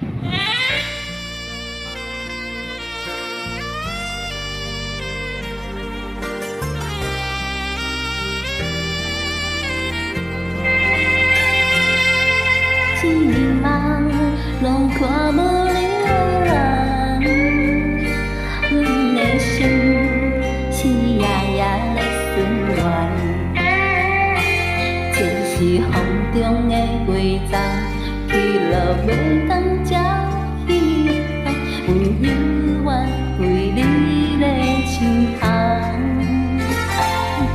一暝攏看無你的人，阮的心是夜夜咧思念。这是风中的回鬃，起落袂当才彼项，阮犹原为你咧唱空。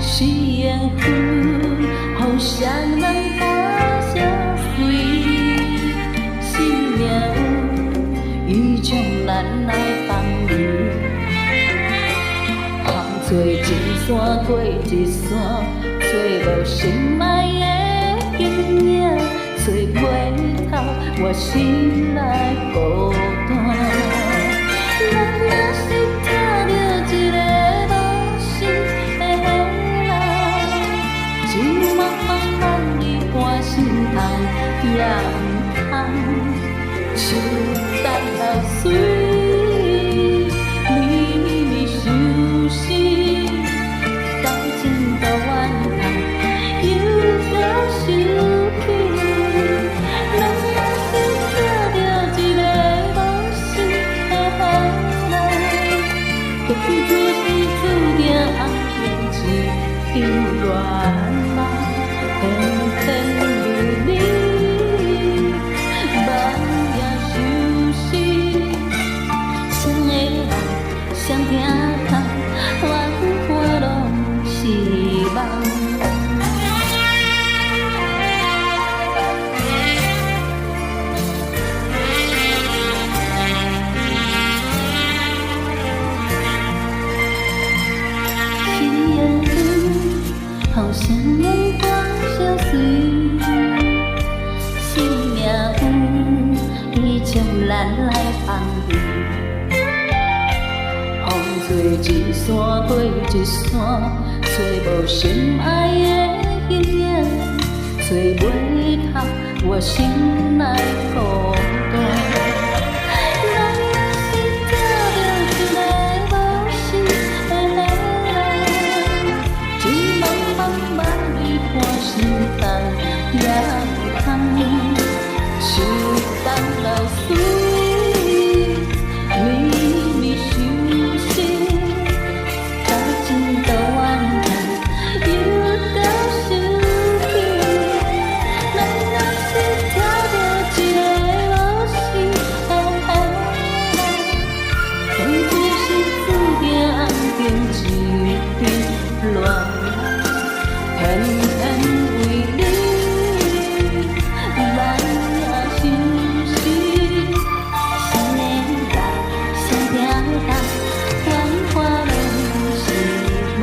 是缘分，予双人伴相随。生命有伊将咱來放離，風吹一山過一山，找無心愛的形影，找袂透我心內孤單。咱若是疼著一个無心的人，情茫茫萬里伴心痛也毋通。樹等流水，绵绵相思，感情都怨恨，又閣想起。咱若是疼著一个無心的人，當作是注定紅燈一場戀夢，偏偏為你萬夜相思，誰會愛，誰疼痛，繁華攏是夢。是緣分，予雙人伴相隨。生命有伊將咱來放離。風吹一山過一山，找無心愛的形影，找袂透我心內孤單。咱若是疼著一個無心的人，情茫茫萬里伴心痛也毋通。樹東流水，綿綿相思，感情都怨恨，又閣想起。咱若是疼著一個無心的人，當作是注定紅燈一場戀夢，偏偏為你萬夜相思，誰會愛，誰疼痛，繁華攏是夢。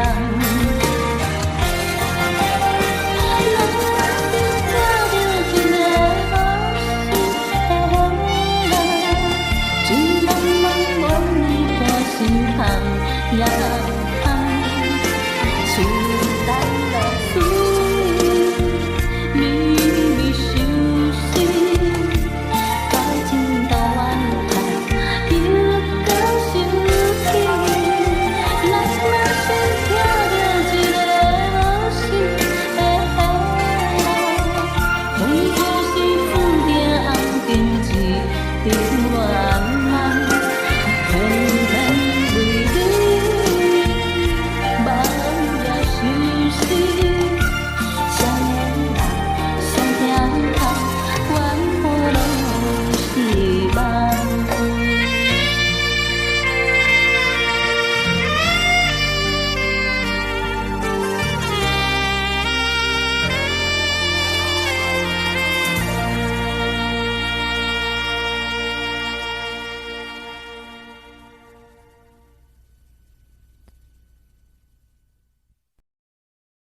咱若是疼著一個無心的人，情茫茫萬里伴心痛也毋通。樹東流水，綿綿相思，感情都怨恨，又閣想起。咱若是疼著一個無心的人，當作是注定紅燈一場戀。